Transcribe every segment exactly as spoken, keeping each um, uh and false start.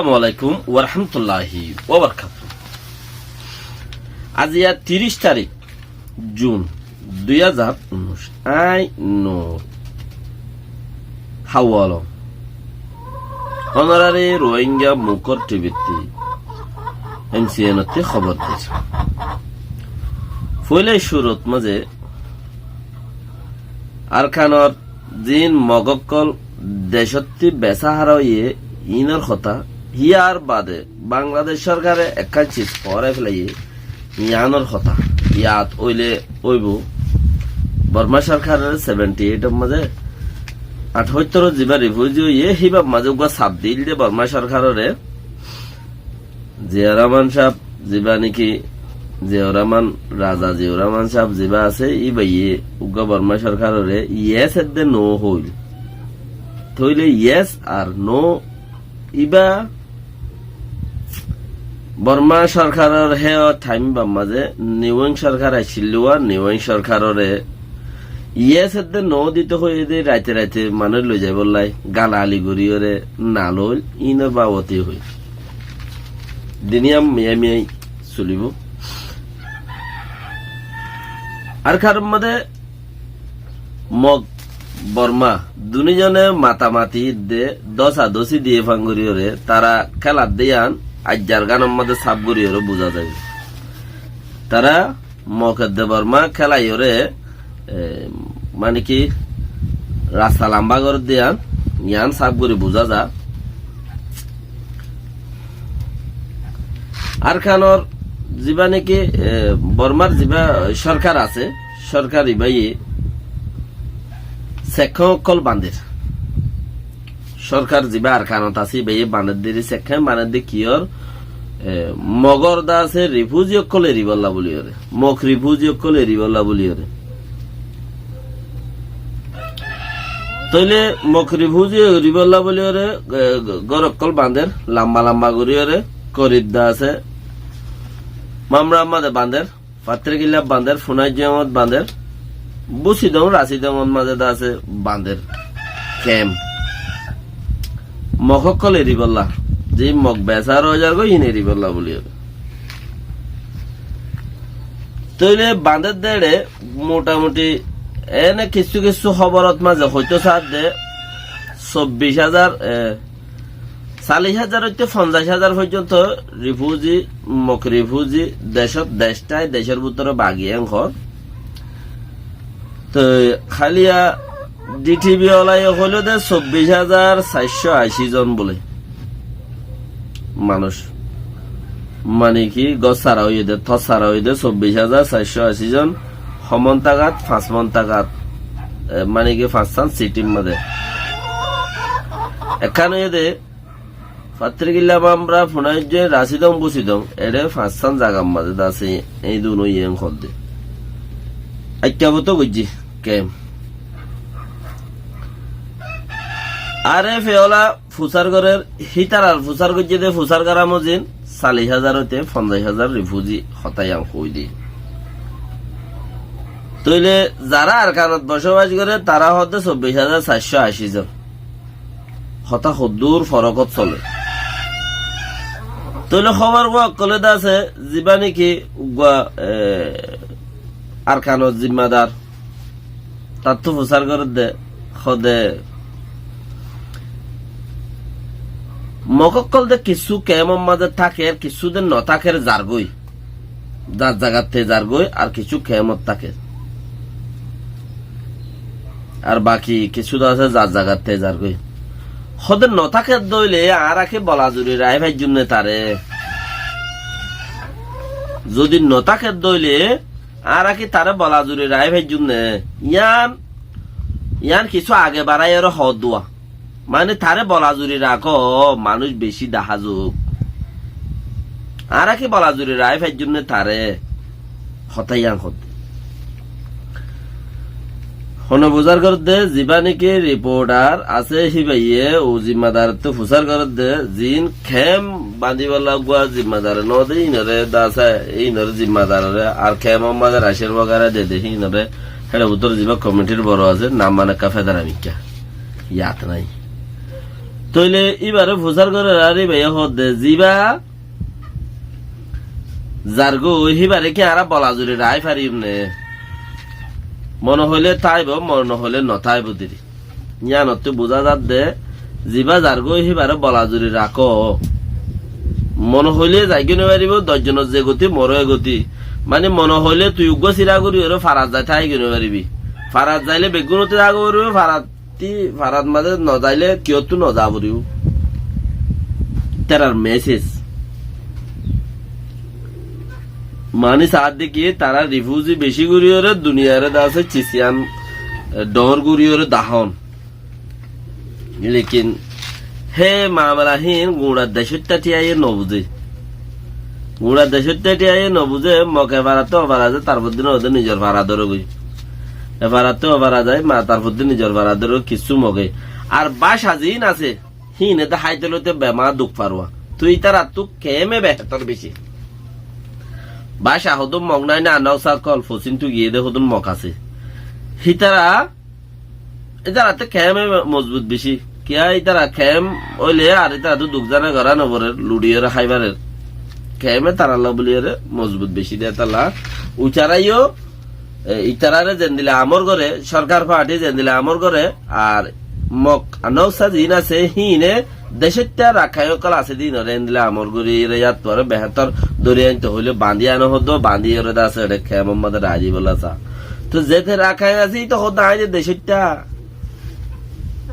Assalamu alaikum warahmatulláhi wabarakátuhu. Aijja tiríc tarík Jun dui házar unnúic. Añí Nur Hawalom. Ónorare Rohingya Mukor T V ttí, M C N ttí hóbor dir. Foila cúrut mazé Arkanor ziín Mog ókkol decótti besáhara óiye, iínor hotá. Híyar baade Bangladec sorkare ekkán ciz foórai félaiye, yiánor hotá. Yad óile óibou, Bormá sorkaror seventy eight or mazé athóttor zibá rifuzi óiye, híbar mazé uggúa saf diíl dé Bormá sorkarore. Ziaur Rahman sáb, zibá niki Ziaur Rahman, raza Ziaur Rahman sáb zibá asé, íbaye uggúa Bormá sorkarore yes edde no hoóil. Tóile yes ar no íba Bormá sorkaror hé thaim ibár mazé Niweng sorkar accíl dé, Niweng sorkarore yes edde no dito hoiyé dé, raite raite manúic loi zaibólla, gañlagali goríyore no loil, iínor babote hoói. Duniyar miyai miyai solibóu. Arkanor mazé Mog, Bormá, duní zone matamati edde, dósadosi diye fán goríyore, tará kélar dé yián aijjar gánor mazé sáf goríyore buzá zai. Tará Mog edde Bormá kélaiyóre, e, mani ki, rasta lamba gorédde yián, yián sáf gorí buzá za. Arkanor zibá niki, e, Bormár zibá sorkar asé, sorkar ibáye sekkén ókkol bañder. Sorkar zibá Arkanot asé, ibáye bañder dé, sekkén bañder dé kiyór, e, Mogor dé asé rifuzi ókkol eribólla buliyóre. Mog rifuzi ókkol eribólla buliyóre. Tóile Mog rifuzi eribólla buliyóre, e, gór ókkol bañder, lamba lamba goríyore, Korib dé asé, Mamra mazé bañder, Fattirkilla bañder, Funaijjong ot bañder, Busidong, Rasidong ot mazé dé asé bañder. Kemp. Mog ókkol eribólla. Ze Mog besáhara ói zargói, híin eribólla buliyóre. Tóile bañder dé eçé motamuti ene kissú kissú hóborot mazé hoitó saádde sobbic házar, e, sallic házar óite fonzaic házar foijjonto rifuzi, Mog rifuzi decót, dec tái, decór bútore bagi en hoór. Toi háliya D T V olaye hoiló dé sobbic házar saircó ací zon bóle manúic. Mani ki, gór sára óiye dé, tor sára óiye dé sobbic házar saircó ací zon, hó mon takat, fañs mon takat, e, mani ki, fañssán sitir mazé. Ekkán óiye dé, Fattirkilla, Mamra, Funaijjong, Rasidong, Busidong, eçé fañssán zagar mazé dé asé, ei duno yián hoódde. Aikká foto goijjé, kemp. Ar efe ola fusár gorér, hítarar fusár goijjé dé fusár gorá mozin, sallic házar óite fonzaic házar rifuzi hotá yián hoói dé. Tóile zará Arkanot bosobas goré, tará hoódde sobbic házar saircó ací zon. Hotá hoddúr forókot solé. Tóile hóbor uggúa ókkolé dé asé, zibá niki uggúa, e, Arkanor zimmadar, tattú fusár gorédde, hoódde, Mog ókkol dé kissú kemor mazé táker, kissú dé no táker zargói. Zar zagattú zargói, ar kissú kemot táker. Ar baki kissú dé asé zar zagattú zargói. Hoódde no táker dóile añára ki bola zuri raái faijjúm né taré? Zodi no táker dóile añára ki taré bola zuri raái faijjúm né? Yián, yián kissú age baráiyore hoódduwa. Mani taré bola zuri rakó, manúic bicí dahá zouk. Añára ki bola zuri raái faijjúm né taré? Hotá yián hoódde. Hone fusár gorédde, zibá niki riporthar asé híbaye ou zimmadar ottú fusár gorédde, ziín kemp bañdíbolla uggúa zimmadar no dé, híinore dé asé, híinore zimmadarore, ar kempor mazé racon wagera de dé, híinore, héçe bútore zibá komitir boro asé, nam mane ekká federal mikká. Yad nái. Tóile íbaré fusár gorér ar íbaye hoódde, zibá zargói híbaré ki añára bola zuri raái fariyum né? Mone hoilé táibo, mone nohoilé notáibo diri. Yíanottú buzá zadde, zibá zargói híbaré bola zuri rakó. Mone hoilé zaigói nofaribó, doc zonor ze goti, moró e goti. Mani mone hoilé tui uggúa sira gorí oré farat zai táigói nofaribí. Farat zailé beggúnottú táigo foribó, farat Ti farat mazé nozailé kiyóttu noza foribó. Ítarar message. Mani saádde ki tará refugee beci goríyoré duniyaré de asé cis yián, e, dhoóñr goríyoré dahón. Lekin hé mamela hín guñçar decóitta thíaye nobuzé. Guñçar decóitta thíaye nobuzé, Mok e farattú ofara zai, tar foddí nohoóde nizor fara dóregoi. E farattú ofara zai, ma tar foddí nizor fara dóregoi, kissú Mogé. Ar báca ziín asé, híine de háite loite bema duk faruwa. Tui ítarattú keéme behétor beci. Báca hodún Mok nái né, anóusa ókkol, fosíntu giyé de hodún Mok asé. Hítara Ítarattú keéme mozbut beci. Kiyá ítara keém óile ar ítarattú duk zane gorá noforér, luçiyóre hái farér. Keéme taralla buliyóre mozbut beci de étalla. Ucaráiyo, e, ítarare zendila amor goré, sórkar fathi zendila amor goré, ar Mok anóusa ziín asé híine Decóitta Rakháin ókkol asé de ínoré endilla amor gorí ere yáttu aró behétor dóri aintó hoilé bañdí ano hoddó, bañdí ere de asé eçé keémor mazé raái dibolla saá. Tóu zeté Rakháin asé íte hoddó aññí de decóitta.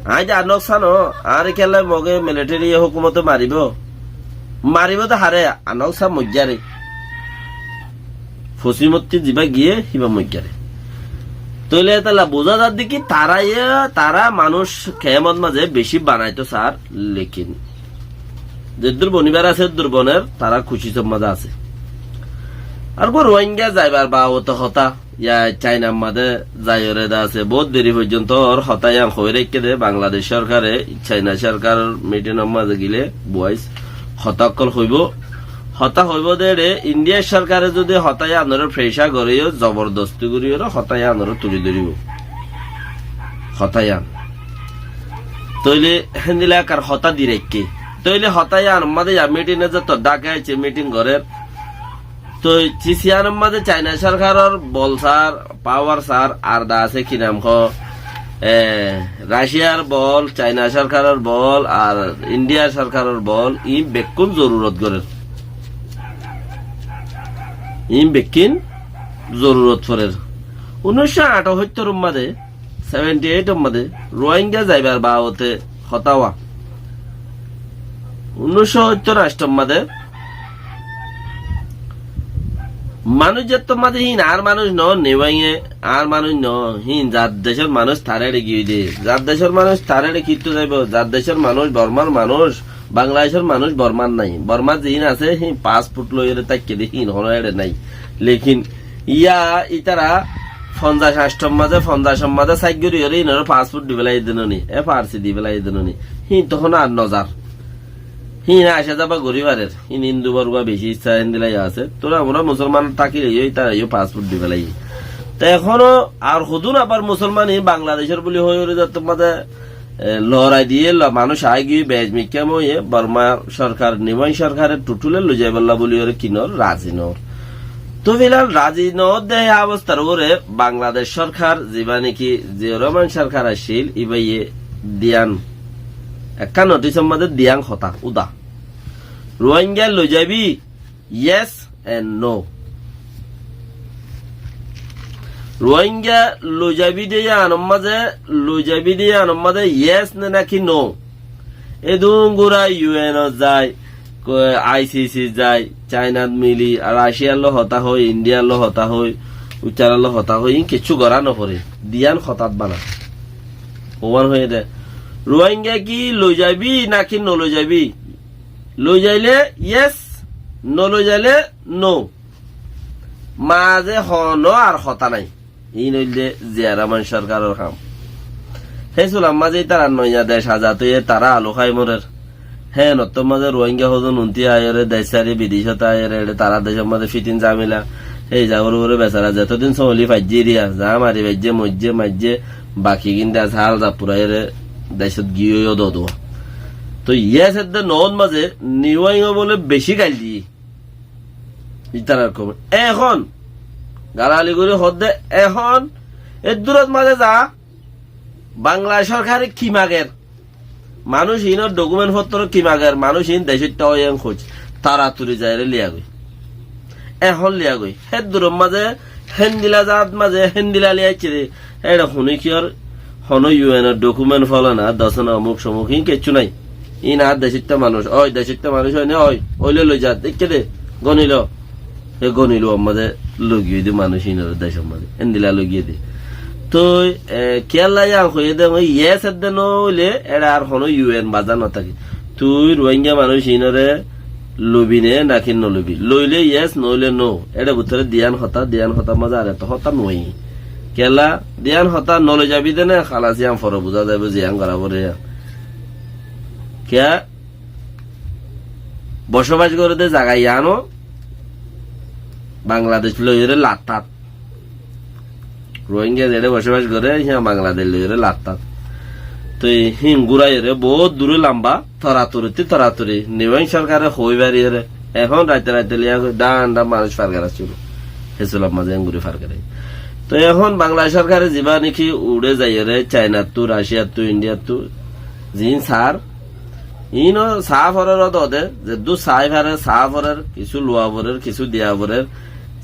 Aññí de ar noksan ó, añáre kiyólla Mogé militeri hókumote maribó. Maribó de haré, ar noksan moijjáre. Fosímottí zibá giyé híba moijjáre. Tóile étalla buzá zadde ki tará ye, tará manúic keémot mazé bicí banaitó saár, lekin zeddúr bonibar asé, eddúr boner, tará kucícor mazé asé. Ar uggúa Ruáinga zaibar babote hotá, ya Cainar mazé zaiyóre de asé, boóut deri foijjonto ór hotá yían hoói raikké de, Bangladec sórkare, Caina sórkaror mitinor mazé gile, buáis, hotá ókkol hoibó, Hotá hoibó de eçé, Indiya sórkare zodi hotá yíanoré feca goré yó, zobordosti gorí yó, hotá yíanoré tuli dóribo. Hotá yían. Tóile héndilla ekkán hotá di raikké. Tóile hotá yíanor mazé yá mitin e zeto Dhaka aiccé mitin gorér. Toi cis yíanor mazé Caina sórkaror bol saár, pawar saár, ar de asé ki nam hoó, e, Raciyar bol, Caina sórkaror bol, ar Indiya sórkaror bol, iín bekkún zorurot gorér. Iín bekkín zorurot forér. Unícco añçahóittor mazé, seventi éitor mazé, Ruáinga zaibar babote hotá hoó. Unícco óittor añctor mazé, manúic zettór mazé híin añár manúic noó, Niuáinge añár manúic noó, híin zar decór manúic tará eçé giyói de. Zar decór manúic tará eçé kittú zaibou, zar decór manúic Bormar manúic, Bangladecór manúic Bormar nái. Bormar ziín asé, híin passport loiyóre táikke de, híin honó eçé nái. Lekin yá ítara fonzaic añctor mazé, fonzaicor mazé sáit gorí yóre híinoré passport di félai de noní, F R C di félai de noní. Híin tohón ar nozar. Híin aicá zaba gorí farer. Híin Hindu borgua beci issá héndilla yá asé. Tóra añára musolman tákile yó ítara yó passport di félaiye. Te ehóno ar hodún abar musolman iín Bangladecór buli hoiyóre zattór mazé, e, lorai diyé, lo-, manúic aáigiyói, bec mikká moiye, Borma sórkar, Niuáin sórkare thutthúle loizaibólla buli yóre kinor razi noór. Tóu filhál razi noódde hé abostar uore Bangladec sórkar, zibá neki Ziaur Rahman sórkar accíl, íbaye diyan ekkán notisor mazé diyan hotá, uda. Ruáinga loizaibí, yes and no. Ruáinga loizaibí de yíanor mazé, loizaibí de yíanor mazé yes ne náki no. Edún gura U N ot zai, ko-, I C C zai, Cainat mili, ar Raciyar lói hotá hoói, Indiyar lói hotá hoói, uccarar lói hotá hoói, iín kiccú gorá noforé. Diyan hotát bana. Uwán hoiyé de. Ruáinga ki loizaibí náki noloizaibí? Loizailé yes, noloizailé no. Mazé hono ar hotá nái. Iín óilde Ziaur Rahman sórkaror ham. Hé sular mazé ítara noiya dec azad óiye tará alu hái morer. Hé nottór mazé Ruáinga hozon untí aiyóre dec sári bidecót aiyóre eçé tará decór mazé fitin zamila. Hé hísabor uore besara zetodin sómoli faijjé eriya, za mari faijjé, moijjé, maijjé, baki gín de asé hál zab furaiyóre decót giyói yó doduwa. Toi yes edde noót mazé Niuáinge bóle bicí gail diyé. Ítarar koume. Ehón, galali gorí hoódde ehón, eddúrot mazé za, Bangla sorkare ki mager, manúic iínor dokument fottor ki mager, manúic iín decóitta óiyen hoic, taraturi zaiyóre liyagói. Ehón liyagói. Hédduror mazé héndila zaat mazé héndila liyaiccí de. Éçe honókiyór honó yuenor dokument fole na, dosona omuk somuk hín kiccú nái. Iín añár decóitta manúic, ói decóitta manúic ói né ói, óile loi zaat, deikké de, gónilo. E gónilo ammá de logiyé de manúic iínor decór mazé. Héndila logiyé de. Toi, e, kiyólla yián hoiyé de, yes edde noóile, éçe ar honó yuen bazá notáke. Tui Ruáinga manúic iínore lobi né, náki nolobi? Loile yes, noóile no. Éçe bútore diyan hotá, diyan hotár mazé ar eto hotá noói. Kiyólla, diyan hotá noloi zabi de né, halas yián fore buzá zaibói, ziyan gorá foré yián. Kiyá? Bocóbac goré de zaga yiáno Bangladec loiyóre lattát. Ruáinga zeçé bocóbac goré, híyan Bangladec loiyóre lattát. Toi hín gúraiyóre boóut duré lamba, toraturittí toraturi, Niuáin sorkare hoói fariyóre, ehón raite raite liyagói, dháan dháan manúic far goráccíl. Hé sular mazé engori far gorái. Toi ehón Bangla sorkare zibá niki uçé zaiyóre, Cainattú, Raciyattú, Indiyattú, ziín saár, iíno saá forer ódode, zeddúr saái farer, saá forer, kissú luwa forer, kissú diya forer,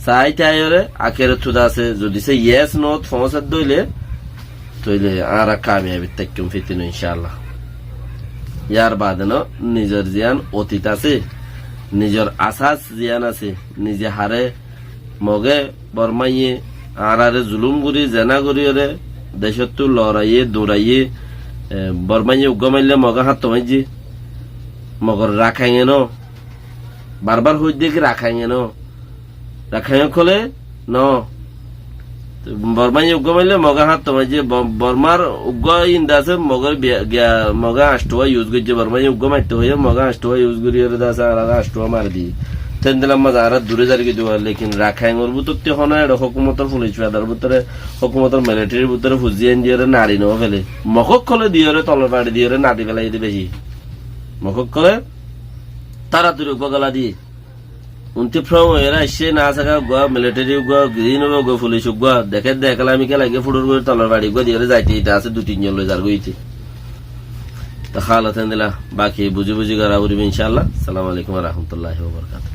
saái táiyore, akerottú de asé, zodi se yes noót foóñser dóile, tóile añára kamiyabit táikkiyum fitino incáalla. Yar baade no, nizor ziyán otit asé, nizor asás ziyán asé, nize haré Moge Bormáiye añáráre zulúm gorí, zená goríyore, decóttu loraiyé, duraiyé, e, Bormáiye uggúa maille Mogé háñtto maijjé. Mogor Rakháinge no. Barbar hoóidde ki Rakháinge no. Rakháin ókkole no. Bormáiye uggúa maille Mogé háñtto maijjé. Bo-, Bormár uggúa inde asé, Mogor biya-, giya, Mogé añcthuwa yus goijjé. Bormáiye uggúa maitto hoiyé, Mogé añcthuwa yus goríyore de asé, añáráre añcthuwa mari diyé. Te endilla mazé añára duré zargói de, lekin Rakháingor bútotti honó eçé hókumotor fulic fedar bútore, hókumotor militarir bútore fuzí aindiyóre nari nofele. Mog ókkole diyóre, tolor bari diyóre nari felaiyé de beci. Mog ókkole taraturi uggúa gola diyé. Unti from óiyore aiccé, na sáka uggúa, militari uggúa, green uggúa, fulic uggúa, deké de ekela mikela giyé fuçur gorí tolor bari uggúa diyóre zaite ite asé, dui tin zon loi zargói ite. Te hálot endilla, baki buzí buzí gorá foribó incáalla. Assalamu alaikum wa rahmatullahi wa barakatuhu.